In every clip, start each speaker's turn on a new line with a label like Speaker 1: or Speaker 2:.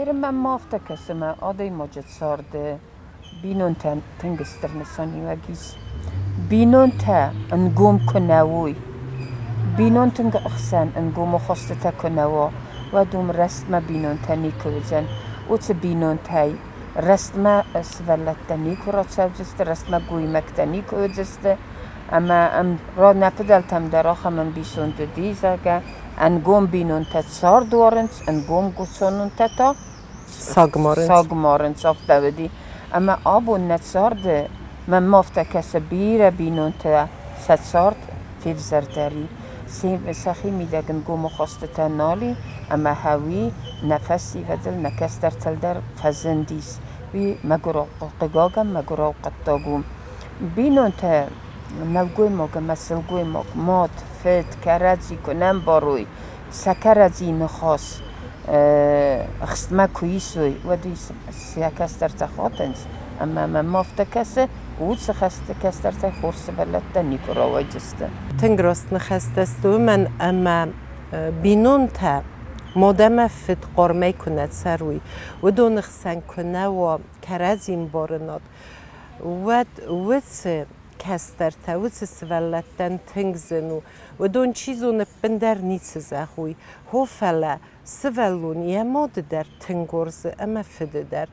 Speaker 1: Гъер мӕм афтӕ кӕсы, ӕмӕ адӕймаджы царды бинонтӕн тынг стыр нысаниуӕг ис. Бинонтӕ ӕнгом куы нӕ уой, бинонты хсӕн ӕнгом ахастытӕ куы нӕ уа, уӕд уым рӕстмӕ бинонтӕ никуы уыдзӕн. Уыцы бинонтӕй рӕстмӕ сывӕллӕттӕ никуы рацӕудзысты, рӕстмӕ гоймӕгтӕ никуы уыдзысты. Ӕмӕ нӕ фыдӕлтӕм дӕр ахӕм ӕмбисонд уыди, зӕгъгӕ, ӕнгом бинонтӕ цард уарынц, ӕнгом гуцононтӕ та
Speaker 2: Саг марынц.
Speaker 1: Саг марынц, афтӕ уыди. Ӕмӕ абон нӕ царды мӕнмӕ афтӕ кӕсы, бирӕ бинонтӕ сӕ цард февзӕрдӕр и. Сӕхи мидӕг ӕнгом ахастытӕ нал и, ӕмӕ хӕуи нӕ фӕсивӕдыл, нӕ кӕстӕртыл дӕр фӕзындис. Уый мӕгуырау, хъыгагӕн, мӕгуырау хъуыддаг у. Бинонтӕ нӕлгоймаг ӕмӕ сылгоймаг, мад, фыд кӕрӕдзи куы нӕ ӕмбарой, сӕ кӕрӕдзийы ныхас ӕхстмӕ куы исой, уӕд уый сӕ кӕстӕртӕ хатынц, ӕмӕ мӕм афтӕ кӕсы, уыцы кӕстӕртӕй хорз сывӕллӕттӕ никуы рауайдзысты.
Speaker 2: Тынг раст ныхӕстӕ сты, уымӕн ӕмӕ бинонтӕ мад ӕмӕ фыд хъармӕй куы нӕ цӕрой, уыдоны хсӕн куы нӕ уа кӕрӕдзи ӕмбарынад, уӕд уыцы кӕстӕртӕ, уыцы сывӕллӕттӕн тынг зын у. Уыдон, чи зоны, ӕппындӕр ницы зӕгъой. Хо, фӕлӕ сывӕллон йӕ мады дӕр тынг уарзы ӕмӕ фыды дӕр.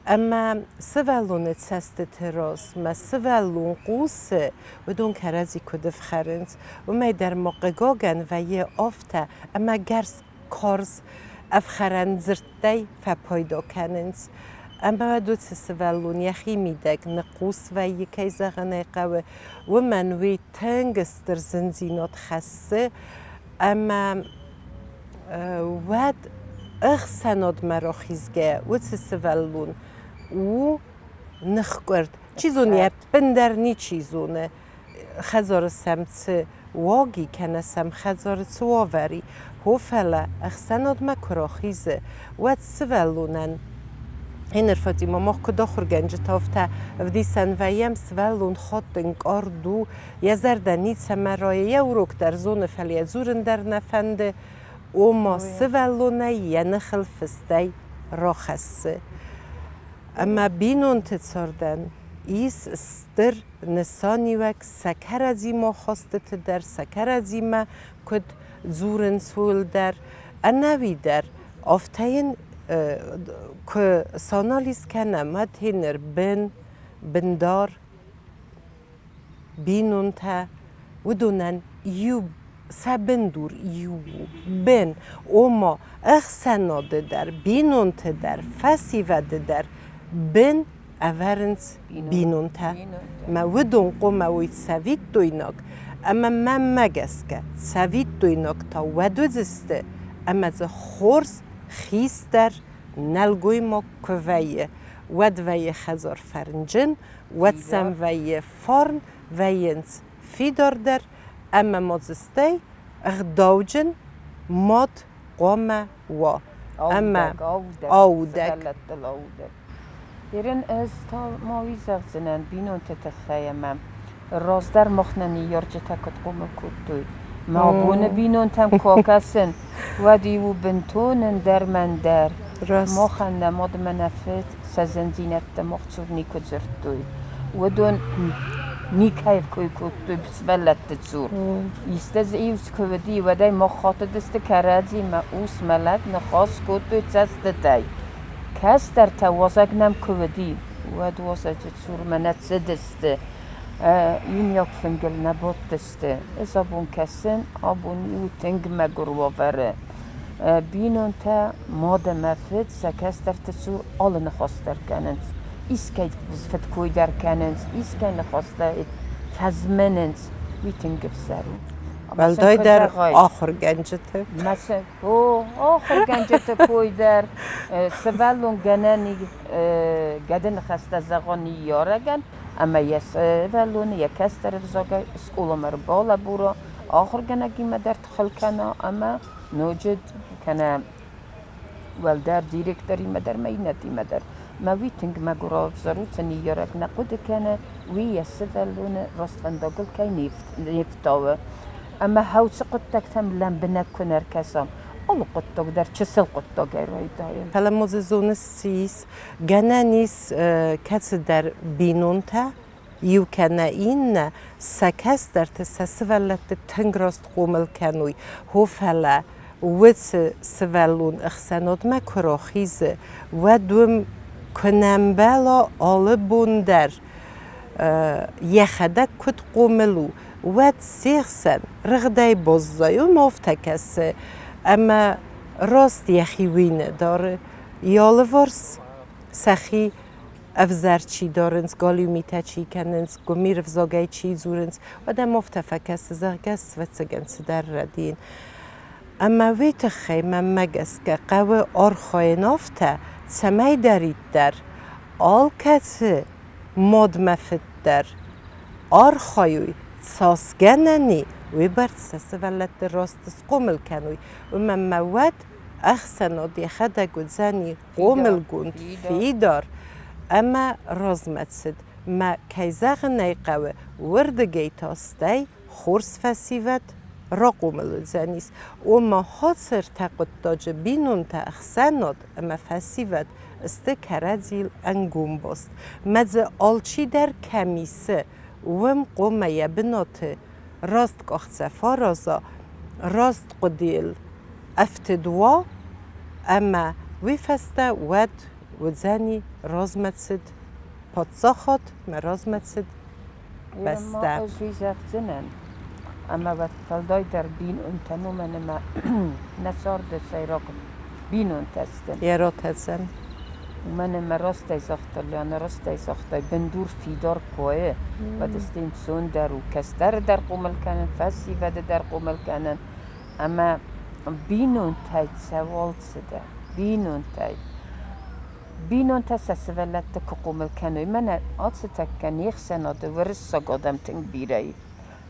Speaker 2: Ӕмӕ сывӕллоны цӕстыты размӕ сывӕллон хъусы, уыдон кӕрӕдзи куыд ӕфхӕрынц, уымӕй дӕр ма хъыгагӕн вӕййы афтӕ, ӕмӕ гӕрз карз ӕфхӕрӕн дзырдтӕй фӕпайда кӕнынц. Ӕмӕ уӕд уыцы сывӕллон йӕхи мидӕг ныхъхъус вӕййы, кӕй зӕгъын ӕй хъӕуы, уымӕн уый тынг стыр зындзинад хӕссы ӕмӕ уӕд ӕхсӕнадмӕ рахизгӕ уыцы сывӕллон у ныхкъуырд. Чи зоны, ӕппындӕр ничи зоны, хӕдзары сӕм цы уаг и кӕнӕ сӕм хӕдзары цы уавӕр и. Хо, фӕлӕ ӕхсӕнадмӕ куы рахизы, уӕд сывӕллонӕн Гъеныр, Фатимӕ, мах куыд ахуыргӕнджытӕ, афтӕ ӕвдисӕн вӕййӕм, сывӕллон хатт ӕнкъард у, йӕ зӕрдӕ ницӕмӕ райы, йӕ урок дӕр зоны, фӕлӕ йӕ дзурын дӕр нӕ фӕнды. Ома сывӕллонӕй йӕ ныхыл фыстӕй рахӕссы. Ӕмӕ бинонты цардӕн ис стыр нысаниуӕг сӕ кӕрӕдзимӕ ахастыты дӕр, сӕ кӕрӕдзимӕ куыд дзурынц, ууыл дӕр. Ӕнӕуи дӕр афтӕ йын куы санализ кӕнӕм, уӕд гъеныр бын, бындар, бинонтӕ, уыдонӕн иу сӕ бындур иу у. Бын, ома ӕхсӕнады дӕр, бинонты дӕр, фӕсивӕды дӕр бын ӕвӕрынц бинонтӕ. Мӕ уыдон хъуамӕ уой цӕвиттойнаг, ӕмӕ мӕнмӕ гӕсгӕ цӕвиттойнаг та уӕд уыдзысты, ӕмӕ дзы хорз хистӕр нӕлгоймаг куы вӕййы, уӕд вӕййы хӕдзар фӕрнджын, уӕд сӕм вӕййы фарн, вӕййынц фидардӕр ӕмӕ ма дзы стӕй ӕгъдауджын мад хъуамӕ уа ӕмӕ аудӕг.
Speaker 1: Ерын ӕз та ма уый зӕгъдзынӕн бинонты тыххӕй ӕмӕ раздӕр мах нӕ ныййарджытӕ куыд хъомыл кодтой. Мӕ абоны бинонтӕм куы акӕсын, уӕд иу бынтон ӕндӕр мӕн дӕр. Махӕн нӕ мад ӕмӕ нӕ фыд сӕ зындзинӕдтӕ мах цур никуы дзырдтой. Уыдон никӕй кой кодтой сывӕллӕтты цур. Исты дзы-иу куы уыди, уӕд ӕй мах хатыдысты кӕрӕдзимӕ, ус мӕ лӕг ныхас кодтой цӕстытӕй. Кӕстӕртӕ уазӕг нӕм куы уыди, уӕд уазӕджы цурмӕ нӕ цыдысты, иумиаг фынгыл нӕ бадтысты. Ӕз абон кӕсын, абон иу тынг мӕгуыр уавӕры. Бинонтӕ, мад ӕмӕ фыд сӕ кӕстӕрты цур алы ныхас дӕр кӕнынц. Искӕй фыдкой дӕр кӕнынц, искӕй ныхӕстӕ фӕзмынынц. Уый тынг ӕвзӕр у.
Speaker 2: Уӕлдайдӕр ахуыргӕнджыты.
Speaker 1: О, ахуыргӕнджыты кой дӕр сывӕллон гӕнӕн гӕды ныхӕстӕ зӕгъа ныййарӕгӕн, ӕмӕ йӕ сывӕллоны йӕ кӕстӕр ӕвзагӕй скъоламӕ ӕрбалӕбура, ахуыргӕнӕгимӕ дӕр тыхыл кӕна ӕмӕ ноджы кӕнӕ уӕлдӕр директоримӕ дӕр ӕмӕ иннӕтимӕ дӕр. Мӕ уый тынг мӕгуырау ӕвзӕр у, цы ныййарӕг нӕ хъуыды кӕны, уый йӕ сывӕллоны рӕствӕндагыл кӕй не фтауы. Ӕмӕ хӕлцы хъуыддӕгтӕм лӕмбынӕг куы нӕ ркӕсӕм, Алы хъуыддаг дӕр чысыл хъуыддагӕй райдайы.
Speaker 2: Фӕлӕ ма дзы зоныс, цы ис? Гӕнӕн ис кӕцыдӕр бинонтӕ, иу кӕнӕ иннӕ, сӕ кӕстӕрты, сӕ сывӕллӕтты тынг раст хъомыл кӕной. Хо, фӕлӕ уыцы сывӕллон ӕхсӕнадмӕ куы рахизы, уӕд уым куы нӕ мбӕла алы бон дӕр йӕхӕдӕг куыд хъомыл у, уӕд се хсӕн рыгъдӕй баззайы, уым афтӕ кӕсы, ӕмӕ раст йӕхи уый нӕ дары. Йӕ алыварс сӕхи ӕвзӕр чи дарынц, галиу митӕ чи кӕнынц, гуымир ӕвзагӕй чи дзурынц, уӕд ӕм афтӕ фӕкӕсы, зӕгъгӕ, ӕвӕццӕгӕн цыдӕр рӕдийын. Ӕмӕ уый тыххӕй, мӕнмӕ гӕсгӕ, хъӕуы архайын афтӕ, цӕмӕйдӕриддӕр алкӕцы мадмӕ фыддӕр архайуй, цас гӕнӕн и, уыйбӕрц сӕ сывӕллӕтты раст схъомыл кӕной. Уымӕн ӕмӕ уӕд ӕхсӕнад йӕхӕдӕг уыдзӕни хъомылгонд, фидар ӕмӕ размӕцыд. Мӕ, кӕй зӕгъын ӕй хъӕуы, уырдыгӕй та стӕй хорз фӕсивӕд рахъомыл уыдзӕнис. Ома ацы ӕртӕ хъуыддаджы бинонтӕ, ӕхсӕнад ӕмӕ фӕсивӕд сты кӕрӕдзийыл ӕнгом баст. Мӕ дзы алчидӕр кӕм исы, уым хъуамӕ йӕ бынаты раст къахдзӕф араза, раст хъуыдыйыл ӕфтыд уа ӕмӕ уый фӕстӕ уӕд уыдзӕни размӕцыд паддзахад мӕ размӕцыд бӕстӕ.
Speaker 1: Ӕз уый зӕгъдзынӕн, ӕмӕ уӕд уӕлдайдӕр бинонтӕн, уымӕн ӕмӕ нӕ царды сӕйраг бинонтӕ сты.
Speaker 2: Йӕ ротӕдзӕн.
Speaker 1: Уымӕн ӕмӕ растӕй загъта Лианӕ, растӕй загътай, бындур фидар куы уӕд сты ӕнцондӕр у кӕстӕры дӕр хъомыл кӕнын, фӕсивӕды дӕр хъомыл кӕнын. Ӕмӕ бинонтӕй цӕуыл цыдӕр, бинонтӕй. Бинонтӕ сӕ сывӕллӕтты куы хъомыл кӕной, мӕнӕ ацы тӕккӕ не хсӕнады уырыссаг адӕм тынг бирӕ и.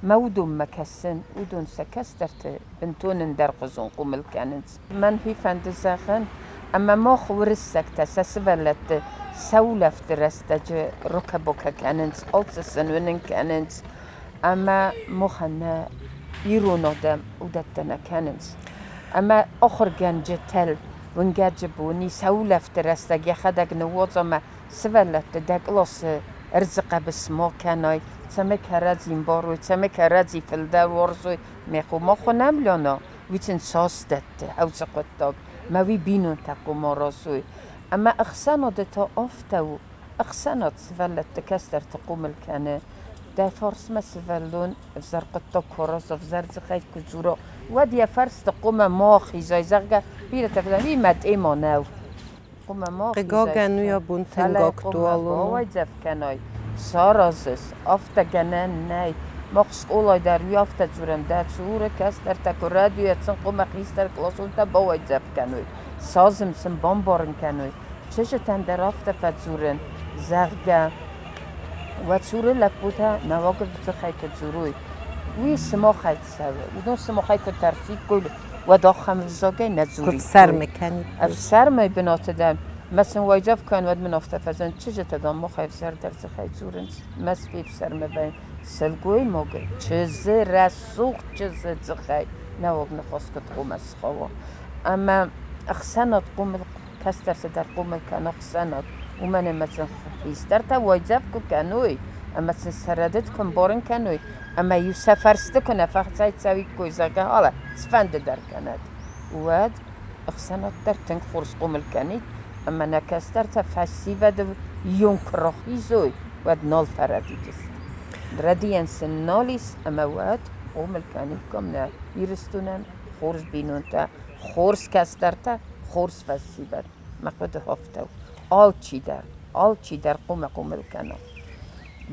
Speaker 1: Мӕ уыдонмӕ кӕсын, уыдон сӕ кӕстӕрты бынтон ӕндӕргъуызон хъомыл кӕнынц. Мӕн хи фӕнды зӕгъын, ӕмӕ мах уырыссӕгтӕ сӕ сывӕллӕтты сӕ улӕфты рӕстӕджы рокӕ-бокӕ кӕнынц, алцы сын уынын кӕнынц, ӕмӕ махӕн нӕ ирон адӕм уыдӕттӕ нӕ кӕнынц. Ӕмӕ ахуыргӕнджытӕ уынгӕджы бони сӕ улӕфты рӕстӕг йӕхӕдӕг ныууадза ӕмӕ сывӕллӕтты дӕ къласы ӕрдзы хъӕбыс ма кӕнай, цӕмӕй кӕрӕдзи мбарой, цӕмӕй кӕрӕдзи фылдӕр уарзой. Ме хъума хонӕм Лена, уый сын цас дӕтты хӕуцы хъуыддаг, мӕ уый бинонтӕ хъума расой. Ӕмӕ ӕхсӕнады та афтӕ у, ӕхсӕнад сывӕллӕтты кӕстӕрты хъомыл кӕны. Дӕ фарсмӕ сывӕллон ӕвзӕр хъуыддаг куы араза, ӕвзӕр дзыхӕй куы дзура, уӕд йӕ фӕрсты хъуамӕ ма ахизай, зӕгъгӕ, бирӕтӕ фӕзӕгъынц, уый мӕ тъема нӕу. Хъуамӕ ма ахизай.
Speaker 2: Хъыгагӕн, уый абон тынг актуалон у.
Speaker 1: Бауайдзӕф кӕнай, саразыс, афтӕ гӕнӕн нӕй. Мах скъолайы дӕр уый афтӕ дзурӕм, дӕ цуры кӕстӕртӕ куы рӕдийӕ, сын хъуамӕ хистӕр къласонтӕ бауайдзӕф кӕной, сазым сын бамбарын кӕной. Чызджытӕн дӕр афтӕ фӕдзурын, зӕгъгӕ, уӕ цуры лӕппутӕ нӕуӕг дзыхӕй куы дзурой, уый сымахӕй цӕуы. Уыдон сымахӕй куы тӕрсиккой, уӕд ахӕм ӕвзагӕй нӕ дзуриккой.
Speaker 2: Куы фсӕрмы кӕниккой.
Speaker 1: Ӕфсӕрмӕй бынаты дӕр. Мӕ сын уайдзӕф кӕн, уӕд мын афтӕ фӕзӕгъынц, чызджытӕ, дам, махӕй ӕвзӕрдӕр дзыхӕй дзурынц. Мӕ фефсӕрмы вӕййын. Сылгоймаг чызджы рӕсугъд чызджы дзыхӕй нӕуӕг ныхас куыд хъуамӕ схауа. Ӕмӕ ӕхсӕнад хъомыл кӕстӕртӕ дӕр хъомыл кӕны ӕхсӕнад, уымӕн ӕмӕ сын хистӕртӕ уайдзӕф куы кӕной ӕмӕ сын сӕ рӕдыд куы ӕмбарын кӕной, ӕмӕ-иу сӕ фӕрсты куы нӕ фӕцӕйцӕуиккой, зӕгъгӕ, ала цыфӕнды дӕр кӕнӕд, уӕд ӕхсӕнад дӕр тынг хорз хъомыл кӕнид, ӕмӕ нӕ кӕстӕртӕ фӕсивӕды ион куы рахизой, уӕд нал фӕрӕдидысты. Рӕдийӕн сын нал ис, ӕмӕ уӕд хъомыл кӕниккам нӕ Ирыстонӕн хорз бинонтӕ, хорз кӕстӕртӕ, хорз фӕсивӕд. Мӕ хъуыды афтӕ у. Алчидӕр, алчидӕр хъуамӕ хъомыл кӕна.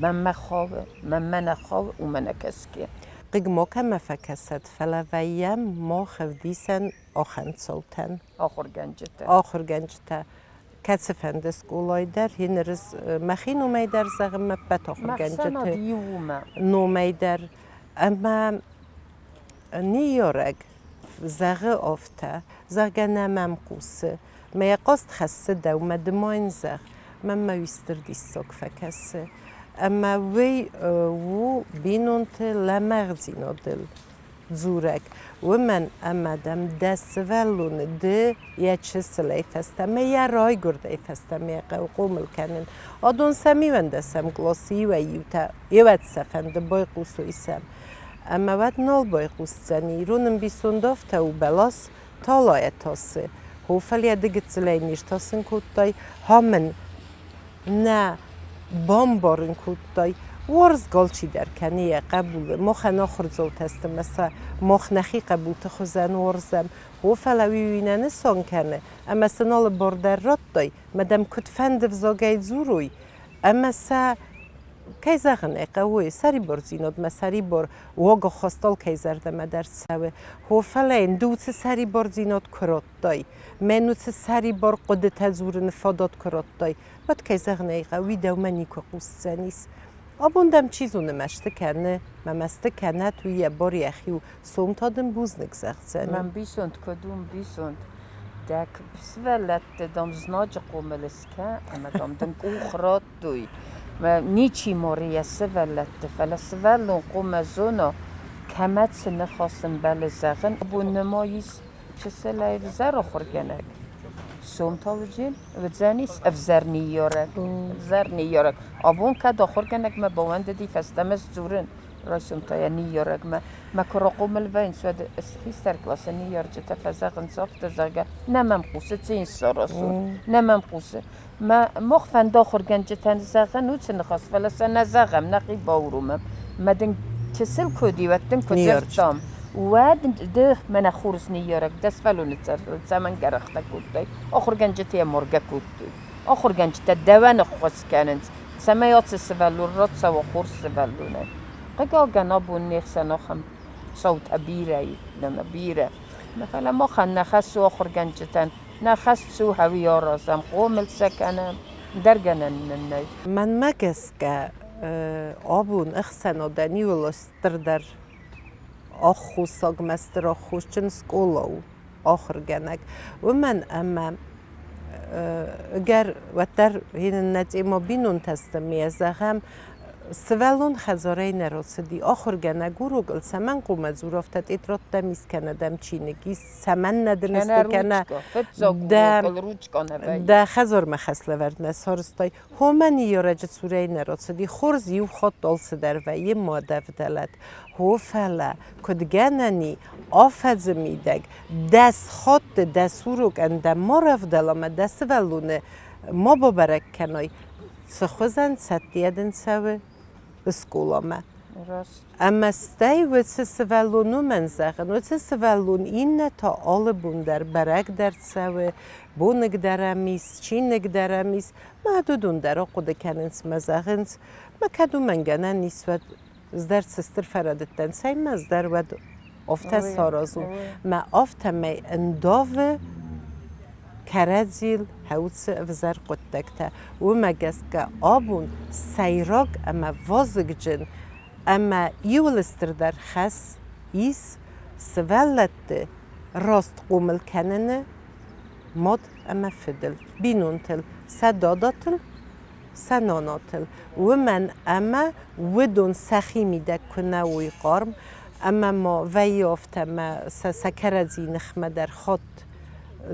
Speaker 1: Мӕнмӕ хауы, мӕнмӕ нӕ хауы, уымӕ нӕ кӕсгӕ.
Speaker 2: Хъыг макӕмӕ фӕкӕсӕд, фӕлӕ вӕййӕм мах ӕвдисӕн ахӕм цаутӕн.
Speaker 1: Ахуыргӕнджытӕ.
Speaker 2: Ахуыргӕнджытӕ. Кӕцыфӕнды скъолайы дӕр, хинырыз мӕхи номӕй дӕр зӕгъын, ме ппӕт ахуыргӕнджыты номӕй дӕр. Ӕмӕ ныййарӕг зӕгъы афтӕ, зӕгъгӕ, нӕ мӕм хъусы. Мӕ йӕ хъаст хӕссы дӕумӕ, ды ма йын зӕгъ. Мӕнмӕ уый стыр диссаг фӕкӕсы. Ӕмӕ уый у бинонты лӕмӕгъдзинадыл. дзурӕг, уымӕн ӕмӕ дӕм дӕ сывӕллоны ды йӕ чысылӕй фӕстӕмӕ, йӕ райгуырдӕй фӕстӕмӕ йӕ хъӕуы хъомыл кӕнын. Адон сӕм иуӕндӕсӕм къласы иуӕй-иутӕ, еуӕд сӕ фӕнды байхъусой сӕм. Ӕмӕ уӕд нал байхъусдзӕни, ирон ӕмбисонд афтӕ у, бӕлас талайӕ тасы. Хо, фӕлӕ йӕ ды гыццылӕй не стасын кодтай, ха мын нӕ бамбарын кодтай, уарзгӕ алчидӕр кӕны йӕ хъӕбулы. Махӕн ахуырдзаутӕ сты ӕмӕ сӕ мах нӕхи хъӕбулты хуызӕн уарзӕм. О, фӕлӕ уый уый нӕ нысан кӕны, ӕмӕ сын алы бар дӕр радтай, мӕ дӕм куыдфӕнды взагӕй дзурой, ӕмӕ сӕ, кӕй зӕгъын ӕй хъӕуы, сӕрибардзинадмӕ сӕрибар уагахаст алкӕй зӕрдӕмӕ дӕр цӕуы. О, фӕлӕ йын ды уыцы сӕрибардзинад куы радтай, мӕн уыцы сӕрибар хъуыдытӕ дзурыны фадат куы радтай, уӕд, кӕй зӕгъын ӕй хъӕуы, уый дӕумӕ никуы хъусдзӕнис. Абон дӕм чи зоны мӕсты кӕны, мӕ мӕсты кӕнӕт, уый йӕ бар йӕхи у, сом та дын бузныг зӕгъдзӕни.
Speaker 1: Мӕ мбисонд куыд у мбисонд? Дӕ сывӕллӕтты, дам, знаджы хъомыл скӕ ӕмӕ, дам, дын къух радтой. Ничи мары йӕ сывӕллӕтты, фӕлӕ сывӕллон хъуамӕ зона, кӕмӕ цы ныхас ӕмбӕлы зӕгъын. Абон нымайыс чысылӕй ӕвзӕр ахуыргӕнӕг. Сом та уыдзӕнис ӕвзӕр ныййарӕг. Ӕвзӕр ныййарӕг. Абон кӕд ахуыргӕнӕгмӕ бауӕндыди фӕстӕмӕ сдзурын, райсом та йӕ ныййарӕгмӕ. Мӕ куы рахъомыл вӕййынц, уӕд хистӕр къласы ныййарджытӕ фӕзӕгъынц афтӕ, зӕгъгӕ, нӕ мӕм хъусы, цы йын саразон, нӕ мӕм хъусы. Мӕ мах фӕнды ахуыргӕнджытӕн зӕгъын уыцы ныхас, фӕлӕ сӕ нӕ зӕгъӕм, нӕхи бауромӕм. Мӕ дын чысыл куы уыди, уӕд дын куы дзырдтам, уӕд ды мӕнӕ хорз ныййарӕг дӕ сывӕллоны цӕмӕн гӕрӕхтӕ кодтай? Ахуыргӕнджытӕ йӕ маргӕ кодтой. Ахуыргӕнджытӕ дӕуӕн ӕххуыс кӕнынц, цӕмӕй ацы сывӕллон рацӕуа хорз сывӕллонӕй. Хъыгагӕн, абон не хсӕн ахӕм цаутӕ бирӕ и, бирӕ. Фӕлӕ махӕн нӕ хӕс у ахуыргӕнджытӕн, нӕ хӕс цы у, уый аразӕм, хъомыл сӕ кӕнӕм, ӕндӕр гӕнӕн нын нӕй.
Speaker 2: Мӕнмӕ гӕсгӕ, абон ӕхсӕнадӕн иууыл стырдӕр аххосаг ӕмӕ стыр аххосджын скъола у ахуыргӕнӕг. Уымӕн ӕмӕ ӕгӕр уӕддӕр нӕ цъема бинонтӕ сты ме зӕгъӕм, сывӕллон хӕдзарӕй нӕ рацыди, ахуыргӕнӕг урокыл цӕмӕн хъуамӕ дзура, афтӕ тъетрӕдтӕм ис кӕнӕ дӕм чиныг ис, цӕмӕннӕ дын сты кӕнӕ дӕ хӕдзармӕ хӕслӕвӕрд нӕ сарӕзтай. Хомӕ ныййарӕджы цурӕй нӕ рацыди, хорз иу хатт алцыдӕр вӕййы мадӕвдӕлӕт. Хо, фӕлӕ куыд гӕнӕн и, афӕдзы мидӕг 10 хатты дӕ урокӕн дӕ ма равдӕл ӕмӕ дӕ сывӕллоны ма бабӕрӕг кӕной, цы хуызӕн цӕттӕйӕ дын цӕуы скъоламӕ. Ӕмӕ стӕй уыцы сывӕллон уымӕн зӕгъын, уыцы сывӕллон иннӕ та алы бон дӕр бӕрӕг дӕр цӕуы, боныг дӕр ӕм ис, чиныг дӕр ӕм ис. Мӕ уыдон дӕр ахъуыды кӕнынц мӕ зӕгъынц, мӕ кӕд уымӕн гӕнӕн ис, уӕд ӕз дӕр цы стыр фӕрӕдыдтӕн, цӕй мӕ ӕз дӕр уӕд афтӕ саразон. Мӕ афтӕмӕй ӕндавы кӕрӕдзийыл хӕуцы ӕвзӕр хъуыддӕгтӕ. Уымӕ гӕсгӕ абон сӕйраг ӕмӕ вазыгджын ӕмӕ иуыл стырдӕр хӕс ис сывӕллӕтты раст хъомыл кӕныны мад ӕмӕ фыдыл, бинонтыл, сӕ дадатыл, сӕ нанатыл. Уымӕн ӕмӕ уыдон сӕхи мидӕг куы нӕ уой хъарм, ӕмӕ ма вӕййы афтӕ ӕмӕ сӕ сӕ кӕрӕдзи ныхмӕ дӕр хатт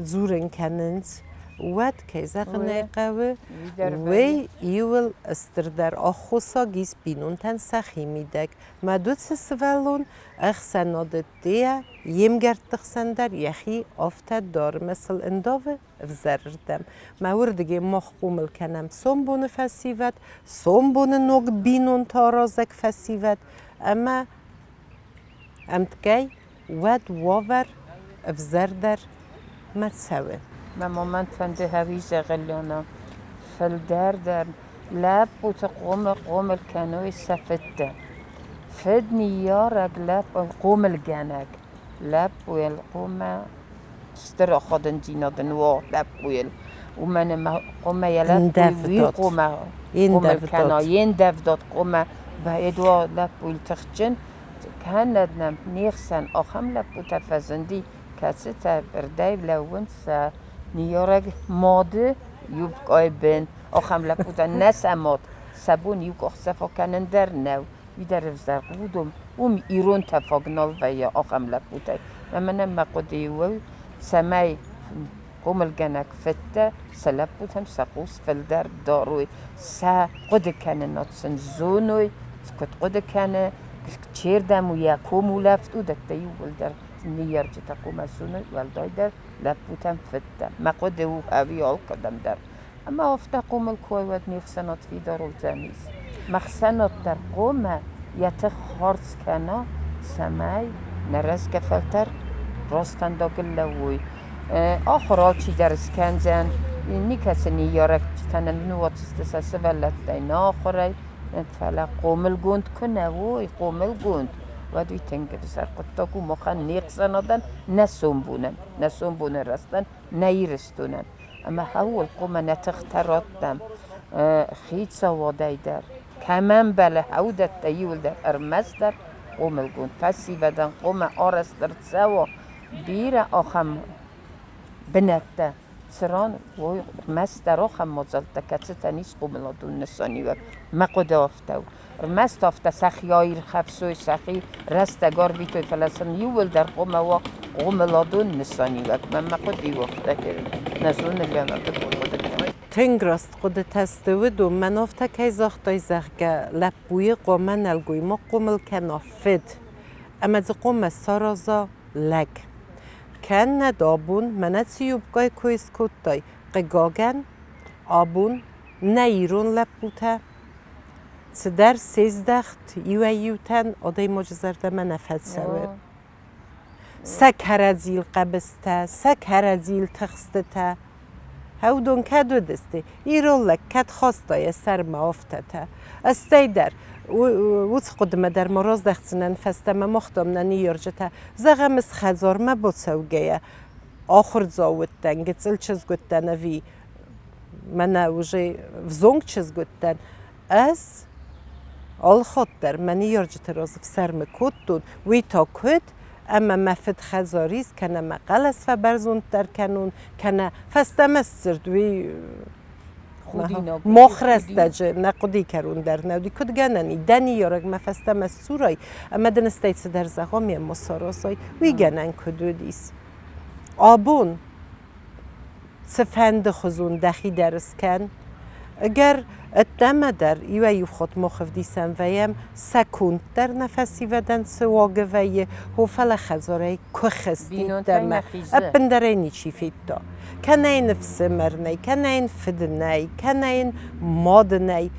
Speaker 2: дзурын кӕнынц, уӕд, кӕй зӕгъын ӕй хъӕуы, уый иуыл стырдӕр аххосаг ис бинонтӕн сӕхи мидӕг. Мад уыцы сывӕллон ӕхсӕнады ӕддейӕ йе мгӕртты хсӕн дӕр йӕхи афтӕ дары ӕмӕ сыл ӕндавы ӕвзӕрырдӕм. Мӕ уырдыгӕй мах хъомыл кӕнӕм сомбоны фӕсивӕд, сомбоны ног бинонтӕ аразӕг фӕсивӕд ӕмӕ ӕмткӕй уӕд уавӕр ӕвзӕрдӕр ма цӕуы.
Speaker 1: Мӕ момент фӕнды хӕуи зӕгъӕллона. Фылдӕр дӕр лӕппуты хъомыл кӕной сӕ фыдтӕ. Фыд ныййарӕг лӕппу хъомылгӕнӕг лӕппуйыл хъуамӕ стыр ахадындзинад ын уа лӕппуйыл. Уымӕн ӕмӕ хъуамӕ йӕ лӕппуйы уый хъуамӕ хъомыл кӕна, йе ндӕвдад хъуамӕ баэд уа лӕппуйыл тыхджын. Кӕнӕд нӕм не хсӕн ахӕм лӕппутӕ фӕзынди, кӕцытӕ рдӕй лӕууынц сӕ ныййарӕг мады юбкъайы бын. Ахӕм лӕппутӕ нӕ сӕ мад, сӕ бон иу къахдзӕф акӕнын дӕр нӕу. Уый дӕр ӕвзӕр уыдон. Уым ирон тӕфаг нал вӕййы ахӕм лӕппутӕй. Ӕмӕ мӕнӕн мӕ хъуыды у, цӕмӕй хъомылгӕнӕг фыдтӕ сӕ лӕппутӕм сӕ хъус фылдӕр дарой, сӕ хъуыдыкӕнынад сын зоной, куыд хъуыды кӕны, чердӕм у йӕ комулӕфт, уыдӕттӕ иууылдӕр ныййарджытӕ хъуамӕ зоной, уӕлдайдӕр лӕппутӕм фыдтӕ. Мӕ хъуыды у ӕви алкӕдӕм дӕр. Ӕмӕ афтӕ хъомыл куы уай, уӕд не хсӕнад фидар уыдзӕнис. Ме хсӕнад дӕр хъуамӕ йӕ тых хардз кӕна, цӕмӕй нӕ рӕзгӕ фӕлтӕр раст фӕндагыл лӕууой. Ахуыр алчидӕр скӕндзӕн, никӕцы ныййарӕгтӕ нын ныууадздзысты сӕ сывӕллӕттӕй нӕ ахуырӕй, фӕлӕ хъомылгонд куы нӕ уой, хъомылгонд, уӕд уый тынг ӕвзӕр хъуыддаг у махӕн, не хсӕнадӕн, нӕ сомбонӕн, нӕ сомбоны рӕзтӕн, нӕ Ирыстонӕн. Ӕмӕ хъӕуыл хъуамӕ нӕ тыхтӕ раттӕм хицауадӕй дӕр. Кӕмӕ ӕмбӕлы уыдӕттӕ иуылдӕр ӕрмӕстдӕр хъомылгонд фӕсивӕдӕн хъуамӕ арӕзт ӕрцӕуа бирӕ ахӕм бынӕттӕ, цыран уой ӕрмӕстдӕр ахӕм мадзӕлттӕ, кӕцытӕн ис хъомыладон нысаниуӕг. Мӕ хъуыды афтӕ у. Ӕрмӕст афтӕ сӕхи аирхӕфсой, сӕхи рӕстӕг арвитой, фӕлӕ сын иууылдӕр хъуамӕ уа хъомыладон нысаниуӕг. Мӕнмӕ хъуыды у афтӕ, нӕ зоны Лена, ды куыд хъуыды кӕныс?
Speaker 2: Тынг раст хъуыдытӕ сты уыдон. Мӕн афтӕ кӕй загътай, зӕгъгӕ, лӕппуйы хъуамӕ нӕлгоймаг хъомыл кӕна фыд ӕмӕ дзы хъуамӕ сараза лӕг. Кӕннӕд абон мӕнӕ цы юбкӕйы кой скодтай, хъыгагӕн, абон нӕ ирон лӕппутӕ цыдӕр сездӕхт иуӕй-иутӕн адӕймаджы зӕрдӕмӕ нӕ фӕцӕуы. Сӕ кӕрӕдзийыл хъӕбыстӕ, сӕ кӕрӕдзийыл тыхстытӕ. Уыдон кӕд уыдысты, ирон лӕг кӕд хаста йӕ сӕрмӕ афтӕтӕ. Стӕй дӕр уыцы хъуыдымӕ дӕр ма раздӕхдзынӕн фӕстӕмӕ махтам нӕ ныййарджытӕ. Зӕгъӕм, ӕз хӕдзармӕ бацӕугӕйӕ ахуырдзау уыдтӕн, гыццыл чызг уыдтӕн ӕви мӕнӕ уже взонг чызг уыдтӕн, ӕз алхатт дӕр мӕ ныййарджыты раз ӕфсӕрмы кодтон, уый та куыд, ӕмӕ мӕ фыд хӕдзар ис, кӕнӕ мӕ хъӕлӕс фӕбӕрзонддӕр кӕнон, кӕнӕ фӕстӕмӕ сдзырд, уый мах рӕстӕджы нӕ хъуыдыйы кӕрон дӕр нӕ уыди, куыд гӕнӕн и, дӕ ныййарӕг мӕ фӕстӕмӕ сдзурай, ӕмӕ дын стӕй цыдӕр зӕгъон, ме ма саразай, уый гӕнӕн куыд уыдис. Абон цыфӕнды хуызон дӕхи дӕр скӕн. Ӕгӕр ӕддӕмӕ дӕр иуӕй-иу хатт мах ӕвдисӕн вӕййӕм, сӕ конд дӕр нӕ фӕсивӕдӕн цы уагы вӕййы, о, фӕлӕ хӕдзарӕй куы хызти ӕддӕмӕ, ӕппындӕр ӕй ничи федта. Кӕнӕ йын ӕфсымӕр нӕй, кӕнӕ йын фыд нӕй, кӕнӕ йын мад нӕй,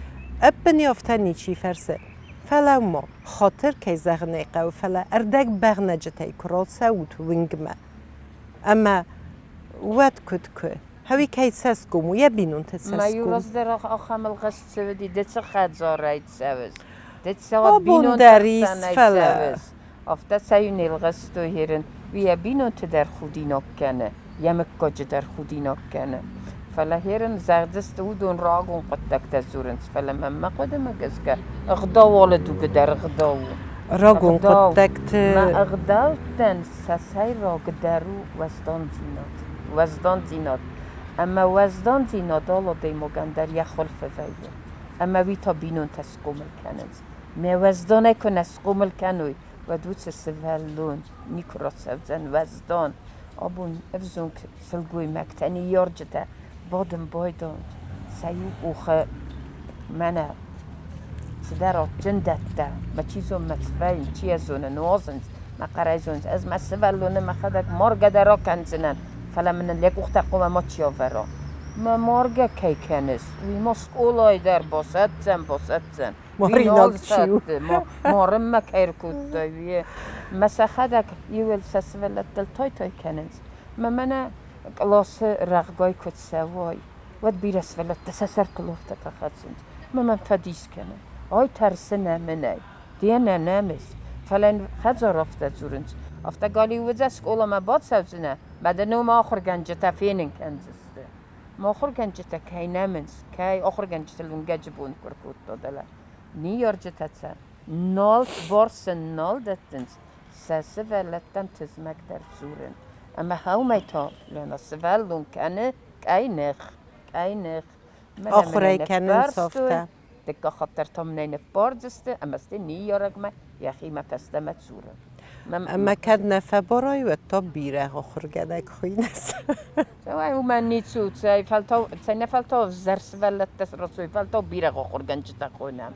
Speaker 2: ӕппын афтӕ ничи фӕрсы. Фӕлӕ ма, хатыр кӕй зӕгъын ӕй хъӕуы, фӕлӕ ӕрдӕгбӕгънӕджытӕй куы рацӕут уынгмӕ, ӕмӕ уӕд куыд куы? Хӕуи кӕй цӕсгом у, йӕ бинонты цӕсгом.
Speaker 1: Ма иу раздӕр ахӕм ӕлгъыст цӕуыди, ды цы хӕдзарӕй цӕуыс? Ды цы
Speaker 2: Абон дӕр ис, фӕлӕ.
Speaker 1: Афтӕ сӕ-иу не лгъыстой хӕрын. Уый йӕ бинонты дӕр худинаг кӕны, йӕ мыггаджы дӕр худинаг кӕны. Фӕлӕ хӕрын зӕгъдзысты, уыдон рагон хъуыддӕгтӕ дзурынц, фӕлӕ мӕнмӕ хъуыдымӕ гӕсгӕ ӕгъдау алы дугы дӕр ӕгъдау у.
Speaker 2: Рагон хъуыддӕгты.
Speaker 1: Мӕ ӕгъдӕуттӕн сӕ сӕйрагдӕр у уӕздандзинад. Уӕздандзинад. Ӕмӕ уӕздандзинад алы адӕймагӕн дӕр йӕ хуылфы вӕййы. Ӕмӕ уый та бинонтӕ схъомыл кӕнынц. Мӕ уӕзданӕй куы нӕ схъомыл кӕной, уӕд уыцы сывӕллон никуы рацӕудзӕн уӕздан. Абон ӕвзонг сылгоймӕгтӕ, ныййарджытӕ бадын байдайынц сӕ иу къухы мӕнӕ цыдӕр адджын дӕттӕ, мӕ чи зоны, мӕ цы вӕййынц, чи йӕ зоны, нуазынц, мӕ хъӕрӕй зонынц. Ӕз мӕ сывӕллоны мӕхӕдӕг маргӕ дӕр акӕндзынӕн, фӕлӕ мын ын йӕ къухтӕ хъуамӕ мачи авӕра. Мӕ маргӕ кӕй кӕныс, уый ма скъолайы дӕр басӕтдзӕн, басӕтдзӕн.
Speaker 2: Маринаг чи у?
Speaker 1: Марынмӕ кӕй ӕркодтай, уый. Мӕ сӕхӕдӕг иуыл сӕ сывӕллӕттыл той-той кӕнынц. Мӕ мӕнӕ къласы рӕгъгай куы цӕуай, уӕд бирӕ сывӕллӕттӕ сӕ сӕртыл афтӕ фӕхӕцынц. Мӕ мӕм фӕдис кӕны. Ай тӕрсы нӕ мӕнӕй. Де нӕ нӕмыс. Фӕлӕ йын хӕдзар афтӕ дзурынц. Афтӕ галиу уыдзӕ, скъоламӕ бацӕудзынӕ, мӕ дын уым ахуыргӕнджытӕ фенын кӕндзысты. Мӕ ахуыргӕнджытӕ кӕй нӕмынц, кӕй ахуыргӕнджытыл уынгӕджы бон куы ркодта дӕлӕ. Ныййарджытӕ сӕ нал бар сын нал дӕттынц, сӕ сывӕллӕттӕм тызмӕгдӕр дзурын. Ӕмӕ хӕумӕй та Лена сывӕллон кӕны къӕйных, къӕйных.
Speaker 2: Ахуырӕй кӕнынц афтӕ.
Speaker 1: Дыккаг хатт дӕр та мын ӕй ныппардзысты ӕмӕ стӕй ныййарӕгмӕ йӕхимӕ фӕстӕмӕ дзуры.
Speaker 2: Ӕмӕ кӕд нӕ фӕбарай, уӕд та бирӕ ахуыргӕнӕг хуыйныс.
Speaker 1: Цӕуай, уымӕн ницы у, цӕй фӕлтау, цӕй нӕ фӕлтау ӕвзӕр сывӕллӕттӕ рацой, фӕлтау бирӕ ахуыргӕнджытӕ хонӕм.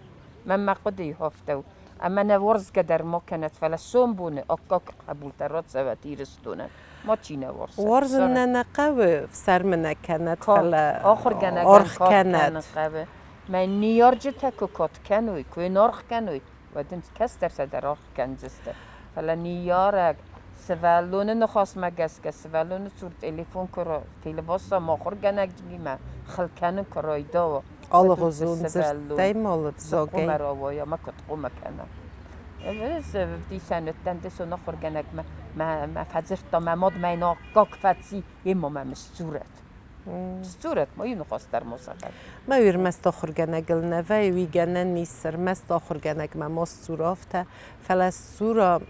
Speaker 1: Мӕнмӕ хъуыдыйы афтӕ у. Ӕмӕ нӕ уарзгӕ дӕр ма кӕнӕд, фӕлӕ сомбоны аккаг хъӕбултӕ рацӕуӕд Ирыстонӕн. Мачи нӕ уарзы.
Speaker 2: Уарзын нӕ нӕ хъӕуы, фсӕрмы нӕ кӕнӕд, фӕлӕ
Speaker 1: ахуыргӕнӕгӕн
Speaker 2: аргъ
Speaker 1: кад
Speaker 2: кӕнӕд.
Speaker 1: кӕнын хъӕуы. Мӕ ныййарджытӕ куы кад кӕной, куы йын аргъ кӕной, уӕд ын кӕстӕртӕ дӕр аргъ кӕндзысты. Фӕлӕ ныййарӕг сывӕллоны ныхасмӕ гӕсгӕ сывӕллоны цур телефон куы фелваса ахуыргӕнӕгимӕ хыл кӕнын куы райдайа,
Speaker 2: Алыгъуызон дзырдтӕй ма ӕвзагӕй.
Speaker 1: Хъуамӕ рауайа ӕмӕ куыд хъуамӕ кӕна. Ӕвдисӕн уыдтӕн дысон ахуыргӕнӕгмӕ, мӕ фӕдзырдта, мӕ мад мӕ йын аккаг фӕци, йемӕ мӕм сдзурӕд. Сдзурӕд, ма иу ныхас дӕр ма зӕгъӕд.
Speaker 2: Мӕ ӕрмӕст ахуыргӕнӕгыл нӕ вӕййы, уый гӕнӕн ис, ӕрмӕст ахуыргӕнӕгмӕ ма сдзура афтӕ, фӕлӕ сдзура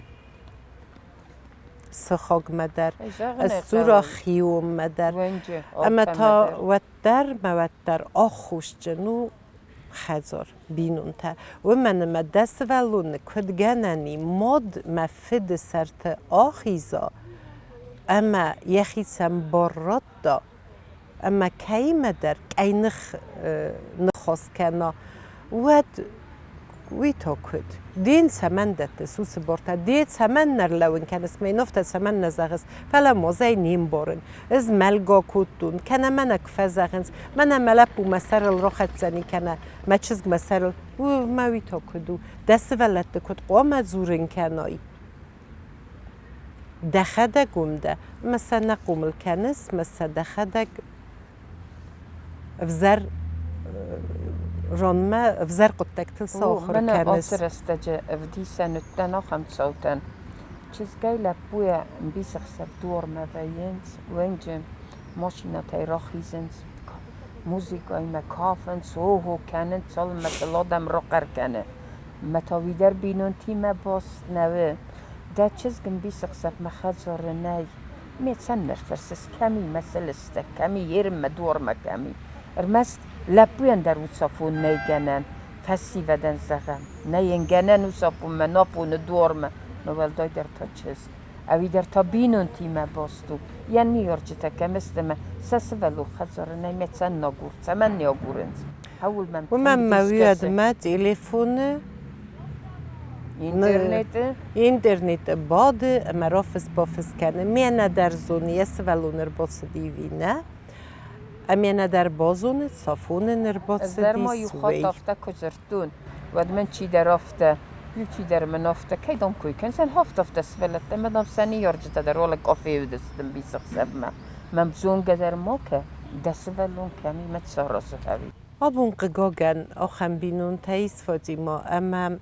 Speaker 2: сыхагмӕ дӕр, сдзура хионмӕ дӕр. Ӕмӕ та уӕддӕр мӕ уӕддӕр аххосджын у хӕдзар, бинонтӕ. Уымӕн ӕмӕ дӕ сывӕллоны куыд гӕнӕн и, мад мӕ фыды сӕрты ахиза ӕмӕ йӕхицӕн бар радта, ӕмӕ кӕимӕдӕр къӕйных ныхас кӕна, уӕд уый та куыд? Ден цӕмӕн дӕттыс уыцы бартӕ? Де цӕмӕн нӕ рлӕууын кӕныс, мӕ афтӕ цӕмӕн нӕ зӕгъыс? Фӕлӕ мозӕй не мбарын. Ӕз мӕлгӕ кодтон, кӕнӕ мӕнӕ куы фӕзӕгъынц, мӕнӕ мӕ лӕппу мӕ сӕрыл рахӕцдзӕни кӕнӕ мӕ чызг мӕ сӕрыл. Мӕ уый та куыд у? Дӕ сывӕллӕтты куыд хъуамӕ дзурын кӕнай? Дӕхӕдӕг уым дӕ, ӕмӕ сӕ нӕ хъомыл кӕныс, мӕ сӕ дӕхӕдӕг ӕвзӕр ранмӕ, ӕвзӕр хъуыддӕгтыл сӕ ахуыр
Speaker 1: Мӕнӕ
Speaker 2: кӕныс.
Speaker 1: ацы рӕстӕджы ӕвдисӕн уыдтӕн ахӕм цаутӕн. Чызгӕй лӕппуйӕ ӕмбисӕхсӕв дуармӕ вӕййынц, уынджы машинӕтӕй рахизынц, музыкӕимӕ кафынц, о-хо кӕнынц, цалынмӕ сыл адӕм рахъӕр кӕны. Мӕ та уый дӕр бинонтимӕ баст нӕ у. Дӕ чызг ӕмбисӕхсӕвмӕ хӕдзары нӕй. Ме цӕмӕн фӕрсыс, кӕм и мӕ сылыстӕг, кӕм и ерын мӕ дуармӕ кӕм и? Ӕрмӕст лӕппуйӕн дӕр уыцафон нӕй гӕнӕн, фӕсивӕдӕн зӕгъӕм, нӕй йын гӕнӕн уыцафонмӕ нафоны дуармӕ, но уӕлдайдӕр та чызг. Ӕви дӕр та бинонтимӕ баст у, йӕ ныййарджытӕ кӕм сты ӕмӕ сӕ сывӕллон хӕдзары нӕй мӕ цӕн агур, цӕмӕн не агурынц? Ауыл мӕм
Speaker 2: Уымӕн
Speaker 1: тынг
Speaker 2: мӕ
Speaker 1: дис кӕсы.
Speaker 2: уӕдмӕ телефоны
Speaker 1: Интернеты?
Speaker 2: Интернеты бады ӕмӕ рафыс-бафыс кӕны. Ме нӕдӕр зоны, йӕ сывӕллон ӕрбацыди ӕви нӕ. Ӕмӕ нӕдӕр базоны, цафон ын
Speaker 1: Ӕз дӕр ма
Speaker 2: ӕрбацыдис,
Speaker 1: иу хатт
Speaker 2: уый.
Speaker 1: афтӕ куы дзырдтон, уӕд мын чидӕр афтӕ, иу чидӕр мын афтӕ, кӕй дам кой кӕндзӕн, афтӕ афтӕ сывӕллӕттӕ ӕмӕ дам сӕ ныййарджытӕ дӕр уӕлӕ къафейы уыдысты ӕмбисӕхсӕвмӕ. Мӕм зонгӕ дӕр ма кӕ, дӕ сывӕллон кӕм и, мӕ саразы ӕви.
Speaker 2: Абон, хъыгагӕн, ахӕм бинонтӕ ис, Фатимӕ, ӕмӕ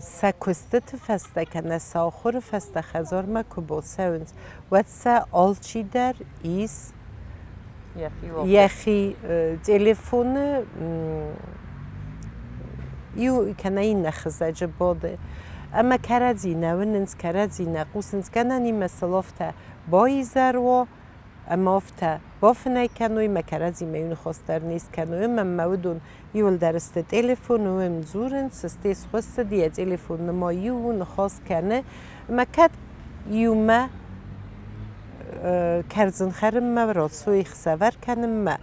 Speaker 2: сӕ куыстыты фӕстӕ кӕнӕ сӕ ахуыры фӕстӕ хӕдзармӕ куы бацӕуынц, уӕд сӕ алчидӕр ис йӕхи телефоны иу кӕнӕ иннӕ хызӕджы бады. Ӕмӕ кӕрӕдзи нӕ уынынц, кӕрӕдзи нӕ хъусынц, гӕнӕнимӕ сыл афтӕ баизӕр уа, ӕмӕ афтӕ бафынӕй кӕной, мӕ кӕрӕдзимӕ иу ныхас дӕр не скӕной, ӕмӕ мӕ уыдон иуылдӕр сты телефоны, уым дзурынц, сте схуыссыд, йӕ телефон ма иу у, ныхас кӕны, ӕмӕ кӕд иумӕ кӕрдзын хӕрынмӕ рацуй, ӕхсӕвӕр кӕнынмӕ,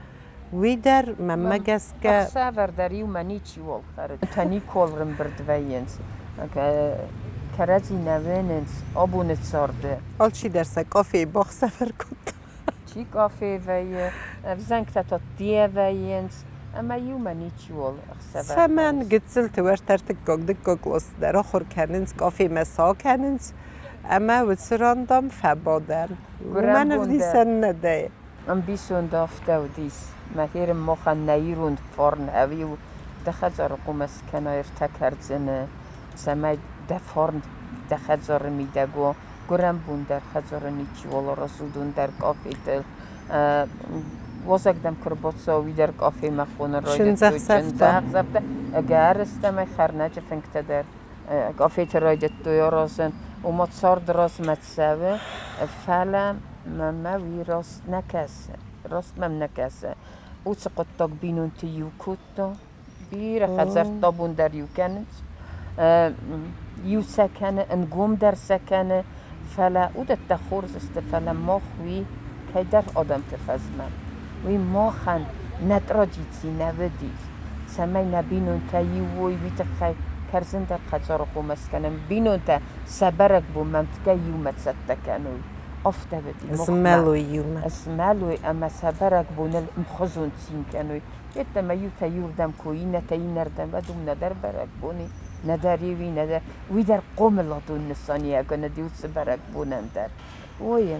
Speaker 2: уый дӕр мӕнмӕ гӕсгӕ
Speaker 1: Ӕхсӕвӕр дӕр иумӕ ничиуал хӕры. Та никуал рымбырд вӕййынц. Кӕрӕдзи нӕ уынынц абоны царды.
Speaker 2: Алчидӕр сӕ къафейы бахсӕвӕр кодта.
Speaker 1: Чи къафейы вӕййы, ӕвзӕнгтӕ та дде вӕййынц, ӕмӕ иумӕ ничиуал ӕхсӕвӕр
Speaker 2: Цӕмӕн
Speaker 1: хӕрынц.
Speaker 2: гыццылты уӕртӕ ӕртыккаг, дыккаг къласы дӕр ахуыр кӕнынц, къафемӕ цы акӕнынц, ӕмӕ уыцы ран, дам, фӕбадӕм. Уымӕн
Speaker 1: Гуырӕн бон дӕр
Speaker 2: ӕвдисӕн нӕ дӕ.
Speaker 1: Ӕмбисонд афтӕ уыдис, мӕ херым махӕн нӕ ирон фарн ӕви у, дӕ хӕдзары хъуамӕ скӕнай ӕртӕ кӕрдзыны, цӕмӕй дӕ фарн дӕ хӕдзары мидӕг уа. Гуырӕн бон дӕр хӕдзары ничиуал аразы, уыдон дӕр къафетыл. Уазӕг дӕм куы рбацӕуа, уый дӕр къафемӕ хонын райдыдтой.
Speaker 2: Чындзӕхсӕвтӕ.
Speaker 1: Чындзӕхсӕвтӕ. Ӕгӕрыстӕмӕй хӕрнӕджы фынгтӕ дӕр къафеты райдыдтой аразын. Ома цард размӕ цӕуы, фӕлӕ мӕмӕ уый раст нӕ кӕсы, раст мӕм нӕ кӕсы. Уыцы хъуыддаг бинонты иу кодта. Бирӕ хӕдзӕрттӕ абон дӕр иу кӕнынц. Иу сӕ кӕны, ӕнгомдӕр сӕ кӕны, фӕлӕ уыдӕттӕ хорз сты, фӕлӕ мах уый кӕйдӕр адӕмты фӕзмӕм. Уый махӕн нӕ традици нӕ уыдис, цӕмӕй нӕ бинонтӕ иу уой, уый тыххӕй кӕрдзын дӕр хӕдзары хъомӕ скӕнӕм. Бинонтӕ сӕ бӕрӕгбонмӕ ӕмткӕй иумӕ цӕттӕ кӕной. Афтӕ уыди махмӕ.
Speaker 2: Змӕлой иумӕ.
Speaker 1: Змӕлой ӕмӕ сӕ бӕрӕгбоныл ӕмхуызон цин кӕной. Йеддӕмӕ иутӕ иуырдӕм куы, иннӕтӕ иннӕрдӕм, уӕд уым нӕдӕр бӕрӕгбон и, нӕдӕр иу и, нӕдӕр уый дӕр хъомыладон нысаниуӕгӕн уыди уыцы бӕрӕгбонӕн дӕр. Ой,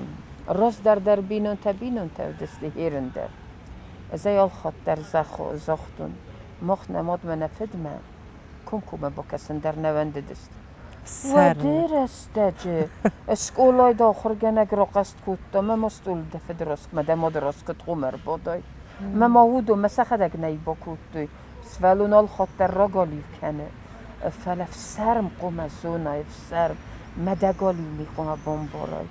Speaker 1: раздӕр дӕр бинонтӕ бинонтӕ уыдысты хӕрын дӕр. Ӕз ӕй алхатт дӕр загътон, мах нӕ мадмӕ, нӕ фыдмӕ комкоммӕ бакӕсын дӕр нӕ уӕндыдысты. Уӕды рӕстӕджы скъолайы дӕ ахуыргӕнӕг рахъаст кодта, мӕ ма стъолы дӕ фыды раз, мӕ дӕ мады раз куыд къуым ӕрбадай. Мӕ ма уыдон мӕ сӕхӕдӕг нӕ бакодтой. Сывӕллон алхатт дӕр рагалиу кӕны. Фӕлӕ фсӕрм хъуамӕ зонай, фсӕрм, мӕ дӕ галиу ми хъуамӕ бамбарай.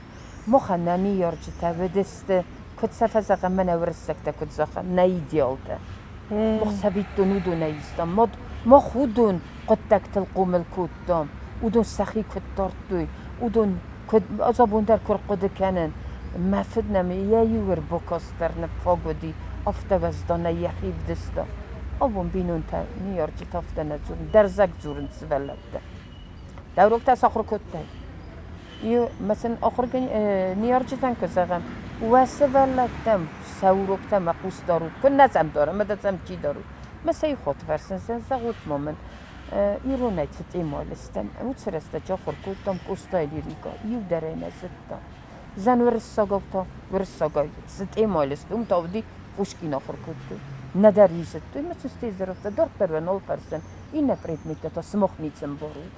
Speaker 1: Махӕн нӕ ныййарджытӕ уыдысты, куыд сӕ фӕзӕгъӕм, мӕнӕ уырыссӕгтӕ куыд зӕгъӕм, нӕ идеалтӕ. Мах цӕвиттон уыдонӕй истам. Мах уыдон хъуыддӕгтыл хъомыл кодтам, уыдон сӕхи куыд дардтой, уыдон куыд ӕз абон дӕр куы рхъуыды кӕнын, мӕ фыд нӕм йӕ иу ӕрбакаст дӕр ныффаг уыди, афтӕ уӕзданӕй йӕхи вдыста. Абон бинонтӕ, ныййарджытӕ афтӕ нӕ дзурынц, дӕрзӕг дзурынц сывӕллӕттӕ. Дӕ уроктӕ сахуыр кодтай? Иу мӕ сын ныййарджытӕн куы зӕгъӕм, уӕ сывӕллӕттӕм сӕ уроктӕ мӕ хъус дарут, куыннӕ сӕм дарӕм, ӕмӕ сӕм чи дарут? Мӕ сӕ иу хатт фӕрсын, зӕгъут ма мын, иронӕй цы темӕйыл стӕм, уыцы рӕстӕджы ахуыр кодтам Къостайы лирикӕ, иу дӕр ӕй нӕ зыдта. Зӕн уырыссагау та, уырыссагау цы темӕйыл сты, уым та уыди Пушкин ахуыр кодтой. Нӕдӕр ис зыдтой, мӕ сын стӕй дарддӕр уӕ нал фӕрсын, иннӕ предметтӕ та сымах ницы ӕмбарут.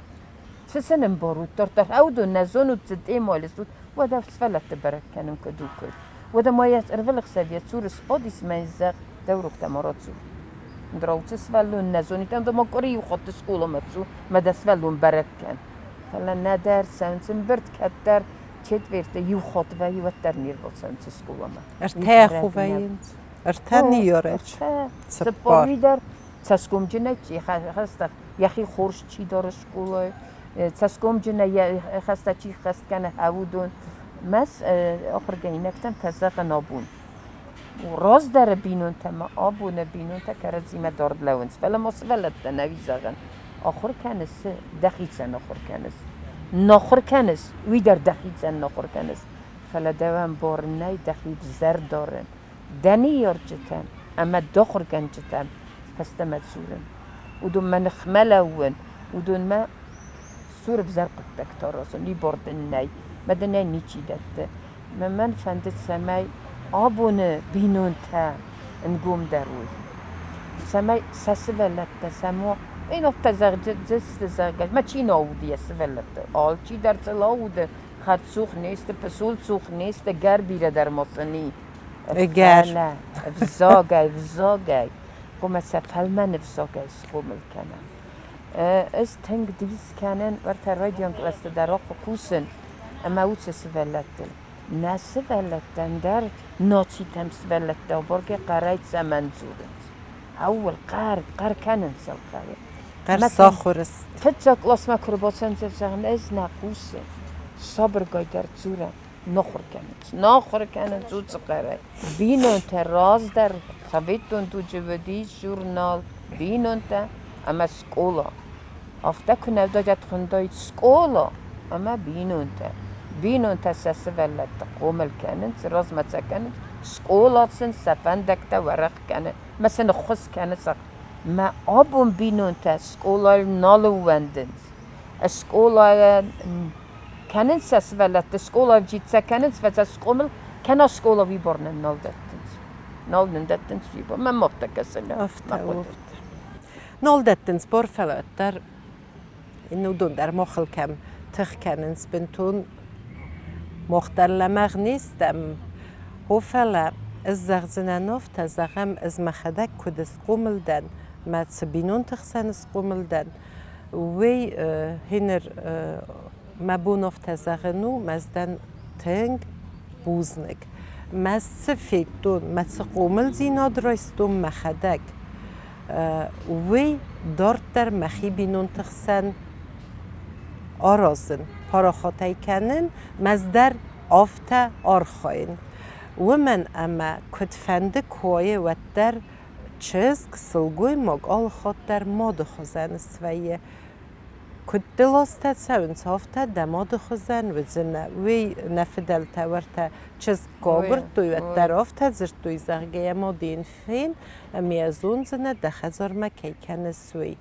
Speaker 1: Цы сын ӕмбарут, дарддӕр уыдон нӕ зонут, цы темӕйыл стут, уӕдӕ сывӕллӕтты бӕрӕг кӕнын куыд у, куыд. Уӕдӕ ма йӕ ӕрвылӕхсӕв йӕ цуры сбадис мӕ йын зӕгъ, дӕ уроктӕ ма рацу. Ндӕр сывӕллон нӕ зонид, ӕндӕр ма къуыри иу хатт скъоламӕ цу, мӕ дӕ сывӕллон бӕрӕг кӕн. Фӕлӕ нӕдӕр цӕуынц ӕмбырд, кӕддӕр четверты иу хатт вӕййы, уӕддӕр не рбацӕуынц скъоламӕ.
Speaker 2: Ӕртӕ ху вӕййынц. Ӕртӕ ныййарӕджы.
Speaker 1: Цыппар дӕр цӕсгомджынӕй чи хӕстӕг, йӕхи хорз чи дары скъолайы, цӕсгомджынӕй йӕ хӕстӕ чи ххӕст кӕны, уыдон. Мӕ ахуыргӕнинӕгтӕн фӕзӕгъын абон. Раздӕры бинонтӕ ма абоны бинонтӕ кӕрӕдзимӕ дард лӕууынц, фӕлӕ ма сывӕллӕттӕн ӕви зӕгъын, ахуыр кӕныс, дӕхицӕн ахуыр кӕныс. Нахуыр кӕныс, уый дӕр дӕхицӕн нахуыр кӕныс, фӕлӕ дӕуӕн бар нӕй дӕхи взӕр дарын. Дӕ ныййарджытӕн ӕмӕ дохуыргӕнджытӕн фӕстӕмӕ дзурын. Уыдонмӕ ныхмӕ лӕууын, уыдонмӕ сур ӕвзӕр хъуыддӕгтӕ аразын, уый бар дын нӕй. Мӕ дын ӕй ничи дӕтты. Мӕ мӕн фӕнды, цӕмӕй абоны бинонтӕ ӕнгомдӕр уой. Цӕмӕй сӕ сывӕллӕттӕ сӕ мо Иннӕтӕ зӕгъдзысты, зӕгъгӕ, мӕ чи нӕ уыди йӕ сывӕллӕтты. Алчи дӕр сыл ауды, хӕрдцух не сты, пысулцух не сты, гӕр бирӕ дӕр ма сын и.
Speaker 2: Ӕгӕр.
Speaker 1: Фӕлӕ ӕвзагӕй, ӕвзагӕй, хъуамӕ сӕ фӕлмӕн ӕвзагӕй схъомыл кӕнӕм. Ӕз тынг дис кӕнын, уӕртӕ райдиан кълӕсты дӕр кусын, ӕмӕ уыцы сывӕллӕттыл. Нӕ сывӕллӕттӕн дӕр нацитӕм сывӕллӕттӕ абаргӕ хъӕрӕй цӕмӕн дзурынц? Ӕууыл хъӕр, хъӕр кӕнынц ӕлхъӕры.
Speaker 2: Хъӕр сахуыр сты.
Speaker 1: Фыццаг къласмӕ куы рбацӕуынц, зӕгъын, ӕз нӕ хъусын, сабыргай дӕр дзурӕм. Нахуыр кӕнынц, нахуыр кӕнынц уыцы хъӕрӕй. Бинонтӕ раздӕр советон дуджы уыдис журнал «Бинонтӕ» ӕмӕ «Скъола». Афтӕ куы нӕ уыдаид, хуындаид «Скъола» ӕмӕ «Бинонтӕ». Бинонтӕ сӕ сывӕллӕтты хъомыл кӕнынц, размӕ сӕ кӕнынц, скъола сын сӕ фӕндӕгтӕ уӕрӕх кӕны мӕ сын ӕххуыс кӕны сӕ. Мӕ абон бинонтӕ скъолайыл нал ӕууӕндынц. Скъолайӕн кӕнынц сӕ сывӕллӕтты, скъола ӕвджид сӕ кӕнынц, фӕлӕ сӕ схъомыл кӕна скъола уый бар нын нал дӕттынц. Нал нын дӕттынц уый бар. Мӕ мад та кӕсы нӕ.
Speaker 2: Афтӕ у. Нал дӕттынц бар, фӕлӕ уӕддӕр уыдон дӕр махыл кӕм тых кӕнынц бынтон мах дӕр лӕмӕгъ не стӕм. О, фӕлӕ ӕз зӕгъдзынӕн афтӕ, зӕгъӕм, ӕз мӕхӕдӕг куыд схъомыл дӕн, мӕ цы бинонты хсӕн схъомыл дӕн, уый хиныр мӕ бон афтӕ зӕгъын у, мӕ дӕн тынг бузныг. Мӕ цы федтон, мӕ цы хъомылдзинад райстон мӕхӕдӕг. Уый дарддӕр мӕхи бинонты хсӕн аразын, парахатӕй кӕнын, мӕз дӕр афтӕ архайын. Уымӕн ӕмӕ куыдфӕнды куы уайы, уӕддӕр чызг, сылгоймаг алы хатт дӕр мады хуызӕн свӕййы. Куыд дыл азтӕ цӕуынц, афтӕ дӕ мады хуызӕн уыдзынӕ. Уый нӕ фыдӕлтӕ уӕртӕ чызг куы агуырдтой, уӕддӕр афтӕ дзырдтой, зӕгъгӕ, йӕ мады йын фен ӕмӕ йӕ зондзынӕ, дӕ хӕдзармӕ кӕй кӕныс, уый.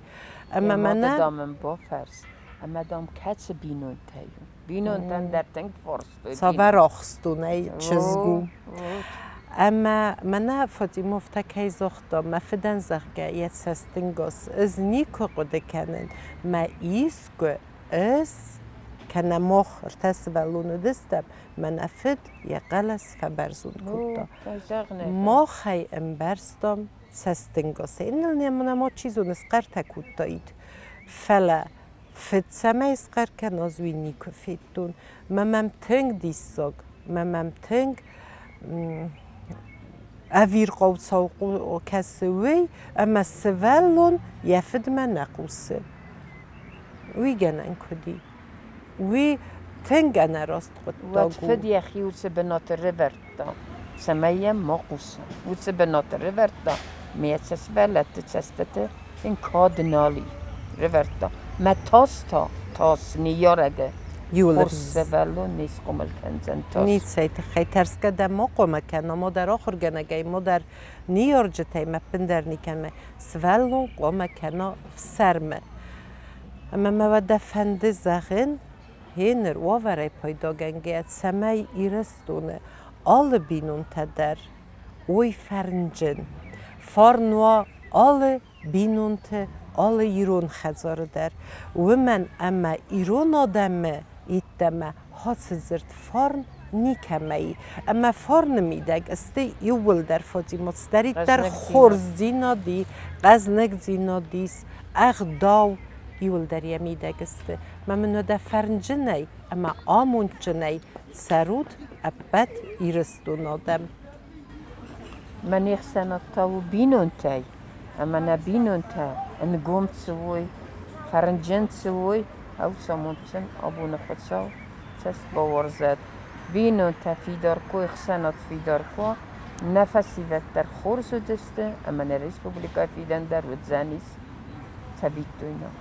Speaker 2: Ӕмӕ мӕнӕ...
Speaker 1: Дам ын бафӕрс, ӕмӕ дам кӕцы бинонтӕй у? Бинонтӕн дӕр тынг фарстой.
Speaker 2: Цавӕр ахстонӕй чызг у? Ӕмӕ мӕнӕ Фатимов та кӕй загъта, мӕ фыдӕн, зӕгъгӕ, йӕ цӕстӕнгас ӕз никуы хъуыды кӕнын, мӕ искуы ӕз кӕнӕ мах ӕртӕ сывӕллон уыдыстӕм, мӕнӕ фыд йӕ хъӕлӕс фӕбӕрзонд кодта. Махӕй ӕмбӕрстам цӕстӕнгасӕй. Ныл нӕма чи зоны, схъӕртӕ кодтаид. Фӕлӕ фыд цӕмӕй схъӕр кӕна, уый никуы федтон. Мӕ мӕм тынг диссаг, мӕ мӕм тынг ӕвирхъау цау кӕсы уый, ӕмӕ сывӕллон йӕ фыдмӕ нӕ хъусы. Уый гӕнӕн куыд и? Уый тынг ӕнӕраст хъуыддаг
Speaker 1: Уӕд фыд йӕхи уыцы бынаты рывӕрдта, цӕмӕй йӕм ма хъуса. Уыцы бынаты рывӕрдта, ме йӕ сывӕллӕтты цӕстыты йын кад нал и. Рывӕрдта. Мӕ тас та, тас ныййарӕгы хорз сывӕллон не схъомыл кӕндзӕн тас.
Speaker 2: Ницӕй тыххӕй тӕрсгӕ дӕ ма хъуамӕ кӕна, ма дӕр ахуыргӕнӕгӕй, ма дӕр ныййарджытӕй мӕ ӕппындӕр никӕмӕ. Сывӕллон хъуамӕ кӕна ӕфсӕрмы. Ӕмӕ мӕ уӕдӕ фӕнды зӕгъын, гъеныр уавӕрӕй пайдагӕнгӕйӕ, цӕмӕй Ирыстоны алы бинонтӕ дӕр уой фӕрнджын, фарн уа алы бинонты, алы ирон хӕдзары дӕр, уымӕн ӕмӕ ирон адӕмы йеддӕмӕ ацы дзырд фарн никӕмӕ и. Ӕмӕ фарны мидӕг сты иууылдӕр Фатимӕ, цыдӕриддӕр хорздзинад и, хъӕзныгдзинад ис, ӕгъдау иууылдӕр йӕ мидӕг сты. Мӕ мын уӕдӕ фӕрнджынӕй ӕмӕ амондджынӕй цӕрут ӕппӕт Ирыстоны адӕм.
Speaker 1: Мӕ не хсӕнад та у бинонтӕй, ӕмӕ нӕ бинонтӕ ӕнгом цы уой, фӕрнджын цы уой, ӕуцамондджын абоны Хуыцау цӕст бауарзӕд. Бинонтӕ фидар кой, хсӕнад фидар куы уа, нӕ фӕсивӕд дӕр хорз уыдысты ӕмӕ нӕ республикӕйы фидӕн дӕр уыдзӕнис цӕвиттойнаг.